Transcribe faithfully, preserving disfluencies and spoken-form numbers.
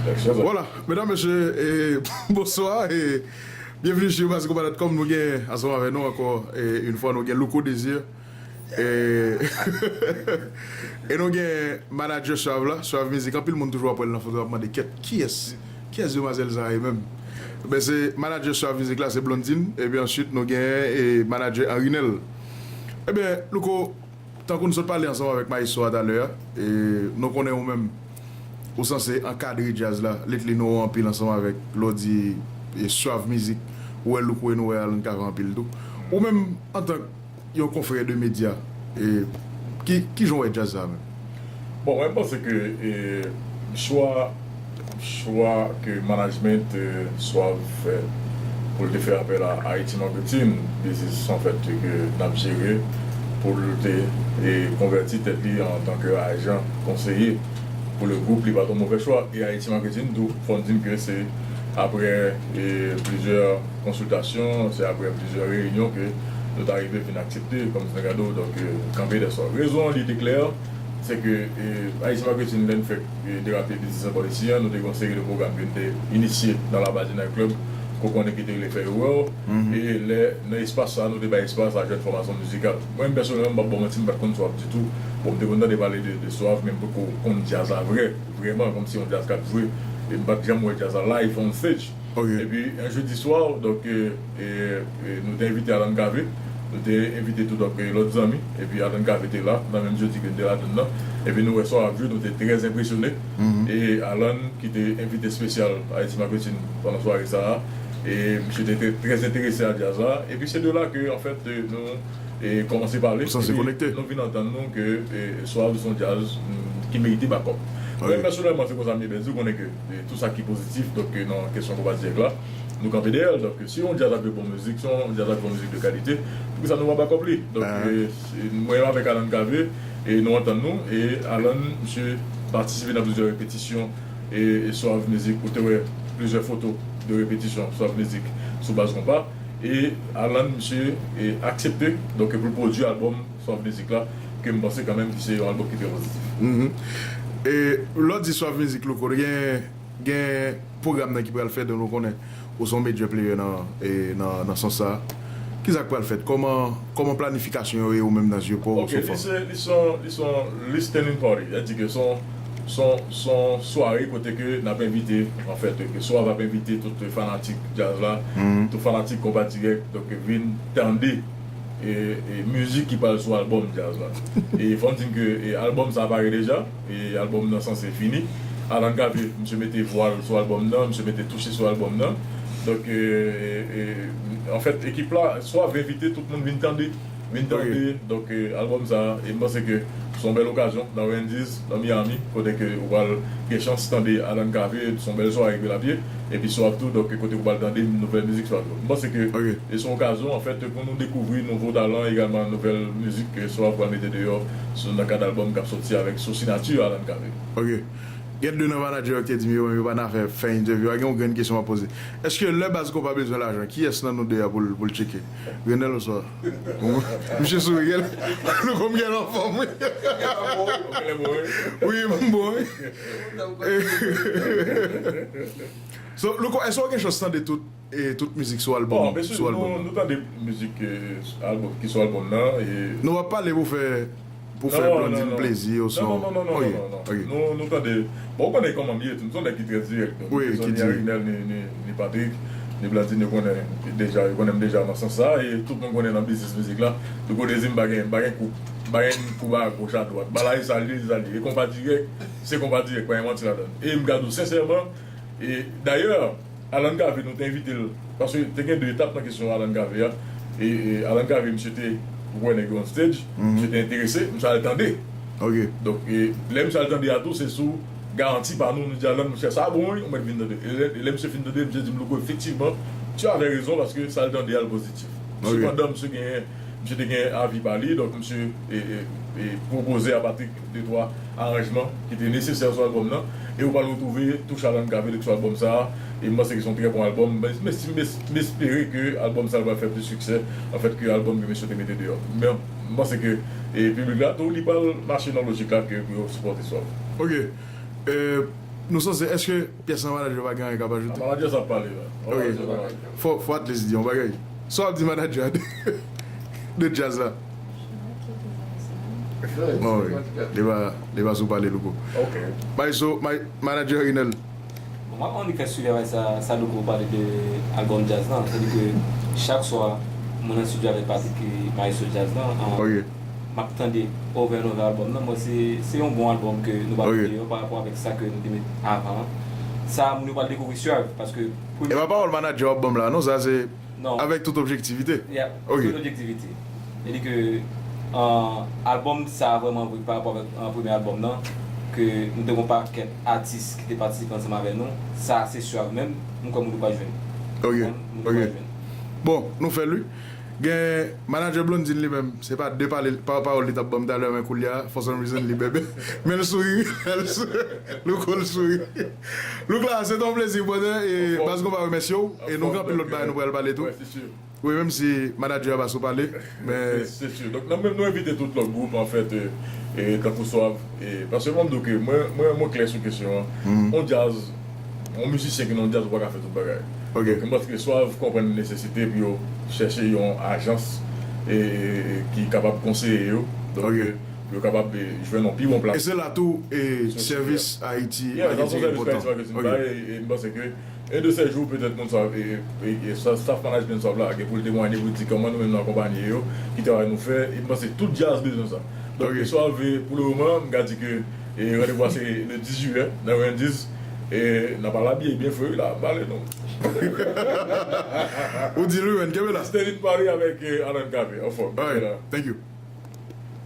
Vwala, medam, mesye, e, bonswa, e byenveni sou baz konpa dot kòm. Nou gen ansanm avèk nou ankò, e, yon fwa, nou gen Louko Désir. E, e nou gen manadjè Suave la, Suave Music. Anpil moun toujou ap wè l nan foto, ap mande, "Kèt, kiyès? Kiyès demwazèl sa a ye menm?" Ben, se manadjè Suave Music la, se Blondine. Epi answit, nou gen, e, manadjè Henrinel. Ebyen, Louko, tankou nou sot pale ansanm avèk maestro a talè a, e, nou konnen ou menm, ou sanse ankadre djaz la, lately nou wè w anpil ansanm avèk, lè w di, e, Suave Music, ou wè Louko e nou wè Alan Cavé anpil tou. Ou menm, antank yon konfrè de medya, e, ki, kijan w wè djaz sa a menm? Bon, mwen, m panse ke, e, chwa, chwa ke management, e, Suave fè pou l te fè apèl a Haiti Marketing, biznis an fèt ke n ap jere, pou l te, e, konvèti tèt li antanke ajan konseye pou le gwoup, li pa t yon movè chwa. E Haiti Marketing tou, fò n di n ke se aprè, e, plizyè konsiltasyon, se aprè plizyè reyinyon ke nou ta rive vin aksepte kòm Senegado, donk, e, kanpe dèyè Suave. Rezon an, li te klè, se ke, e, Haiti Marketing, lè n fèk, e, derape biznis an pa isi a, nou te gen yon seri de pwogram ke n te inisye nan Labadi Night Club, ke w konnen ki te rele Fè Erè, e lè, nan espas sa a, nou te bay espas a jèn fòmasyon mizikal. Mwen menm, pèsonèlman, m p ap ba w manti, m pa t konn Suave ditou. Bon, m te konn tande pale de, de Suave, men m poko konn djaz la vrè, vrèman, kòmsi yon djaz k ap jwe, e m pa t janm wè djaz la live on stage. Epi, yon jedi swa, donk, e, e, e, nou te envite Alan Cavé, nou te envite tou, donk, e, lòt zanmi, epi Alan Cavé te la, nan menm jedi ke n te ladann nan, epi nou wè Suave ap jwe, nou te trè enpresyone. E Alan, ki te envite espesyal Haiti Marketing pandan sware sa a, e misye te trè, trè enterese a djaz la, epi se de la ke, anfèt, e, nou, e, kòmanse pale, epi nou vin antann nou ke, e, Suave se yon djaz, mm, ki merite bakòp. Mwen, pèsonèlman, se konsa m ye, Benzi, ou konnen ke, e, tout sa ki pozitif, donk, e, nan kesyon konpa dirèk la, nou kanpe dèyè l. Donk, si yon djaz ap jwe bon mizik, si yon djaz ap jwe bon mizik de kalite, poukisa nou pa bakòp li? Donk, e, se, mwen avèk Alan Cavé, e nou antann nou, e Alan, misye patisipe nan plizyè repetisyon, e, e Suave Music, ou te wè plizyè foto de repetisyon Suave Music sou baz konpa, e Alan, misye, e, aksepte, donk, pou l pwodui albòm Suave Music la, ke m panse kanmenm ki se yon albòm ki trè pozitif. E lè w di Suave Music, Louko, gen, gen pwogram nan ki pral fèt, nou konnen ou se yon major player nan, e, nan, nan sans sa a. Kisa k pral fèt? Kòman, kòman planifikasyon yo ye ou menm nan zye pa w sou fòm? Ok, li se, li se yon, li se yon listening party. Sètadi ke se yon, se yon, se yon sware kote ke n ap envite, anfèt, ke Suave ap envite tout fanatik djaz la, tout fanatik konpa dirèk, donk vin tande, e, e mizik ki pral sou albòm djaz la. E fò m di n ke, e, albòm sa a pare deja, e albòm nan sanse fini. Alan Cavé, misye mete vwa l sou albòm nan, misye mete touch li sou albòm nan. Donk, e, e, e, anfèt, ekip la, Suave envite tout moun vin tande, vin tande. Donk, e, albòm sa a, e m panse ke se yon bèl okazyon nan Wendy's, nan Miami, kote ke ou pral gen chans tande Alan Cavé, se yon bèl sware ki pral ap ye. Epi Suave tou, donk, kote ou pral tande nouvèl mizik Suave tou. M panse ke e se yon okazyon, anfèt, pou nou dekouvri nouvo talan, egalman nouvèl mizik ke Suave pral mete deyò sou, nan kad albòm k ap soti avèk sou siyati Alan Cavé. Ok. Gen de nan manadjè yo ki te di m yo menm yo pa nan afè fè entèvyou a, gen yon grenn kesyon m ap poze. Èske lè baz konpa bezwen lajan, kiyès nan nou de a pou l, pou l tcheke? Grenèl oswa? Misye souri, gèl. Nou konn gèl anfòm, wi. Wi, m bon, wi. So, Louko, èske w gen chans tande tout, e, tout mizik sou albòm, sou albòm? Nou, nou tande mizik, e, albòm, ki sou albòm nan, e nou p ap pale pou fè, pou fè Blondine plezi oswa? Non, non, non, non, non, non. Nou, nou tande, bon, ou konnen kòman m ye tou, m se yon nèg ki trè dirèk. Wi, ki dirèk. Ni Arinel, ni, ni, ni Patrick, ni Blondine, yo konnen deja, yo konnen m deja nan sans sa, e tout moun konnen nan biznis mizik la. Louko Désir, m pa gen, m pa gen koub, m pa gen koub a goch, a dwat. Bagay sa li ye, sa li ye. E konpa dirèk, se konpa dirèk, pa gen manti ladan l. E m ka di w sensèman, e dayè, Alan Cavé, nou te envite l, paske te gen de etap nan kesyon Alan Cavé a. E, e Alan Cavé, misye te wè nèg yo on stage, misye te enterese, misye al tande. Ok. Donk, e lè misye al tande a tou, se sou garanti pa nou, nou di Alan, monchè, sa bon, wi, ou mèt vin tande. E lè, e lè misye fin tande, misye di m, Louko, efektivman, tu avais raison, paske sa l tande a l pozitif. Ok. Sepandan, misye genyen, misye te gen avi pa li, donk misye, e, e, e pwopoze a Patrick de twa aranjman ki te nesesè sou albòm nan, e ou pral retwouve touch Alan Cavé sou albòm sa a, e m panse ke se yon trè bon albòm. Men, men si, men, m espere ke albòm sa a pral fè plis siksè, anfèt, ke albòm ke mesye te mete deyò. Men, m panse ke, e, piblik la tou, li pral mache nan lojik la ke pou yo sipòte Suave. Ok. E, Nou sanse, èske pyès lan manadjè pa gen anyen k ap ajoute? Manadjè sa ap pale la. Ok. Fò, fò at least di yon bagay. Sa w ap di manadjè a de, de djaz la? Bon, wi. Li pa, li pa sou pale, Louko. Ok. Maestro, ma-, manadjè Rinel. Bon, mwen annik fè swivi avèk sa, sa Louko pale de albòm djaz lan. Sètadi ke chak swa, mwen nan estidyo avèk Patrick ki maestro djaz lan. Ok. M ap tande over and over albòm nan. Mwen, se, se yon bon albòm ke nou ba tande yo pa rapò avèk sa ke nou te met avan an. Sa, moun yo pral dekouvri Suave, paske premye. E pa pawòl manadjè w ap ban m la, non, sa se avèk tout objektivite. Yeah, ok. Tout objektivite. Li di ke, euh, albòm sa vrèman vre pa rapò avèk, euh, premye albòm nan, ke nou te gon pakèt atis ki te patisipe ansanm avè nou. Sa se Suave menm, m kwè moun yo pral jwenn. Ok, moun yo pral jwenn. Bon, nou fè l wi. Gen manadjè Blondine li menm, se pa de pale, pa, pawòl li t ap ban m talè, men koulye a, for some reason, li bèbè. Men l souri, l souri, Louko l souri. Louk la, se te yon plezi, brother, e baz konpa remèsye w, e nou gen anpil lòt bagay nou pral pale tou. Wi, menm si manadjè a pa sou pale, men. Se, se si. Donk, nou menm, nou envite tout lòt gwoup, anfèt, e, e, tankou Suave, e, paske mwen, m di w ke mwen, mwen, mwen klè sou kesyon an. On djaz, on mizisyen ki nan on djaz, ou pa ka fè tout bagay. Ok. Donk, m panse ke Suave konprann nesesite pou yo chèche yon ajans, e, e, e, ki kapab konseye yo. Donk, e, pou yo kapab, e, jwenn yon pi bon plas. E se la tou, e, Sèvis Ayiti, Marketing enpòtan. Ok. E, e, m panse ke un de ces jours, petèt, moun sa, e, e, e, sa, staff management sa la, gen pou l temwaye, pou l di kòman nou menm nou akonpanye yo, ki travay nou fè, e m panse tout djaz bezwen sa. Donk, Suave, pou le moman, m ka di ke, e, randevou a se le dizuit, nan Wendy's, e, n ap al abiye byen fre, wi, la, m pale nou. Ou di l, wi, men kenbe la. Stanley Paris avèk, e, Alan Cavé, anfòm. All right, thank you.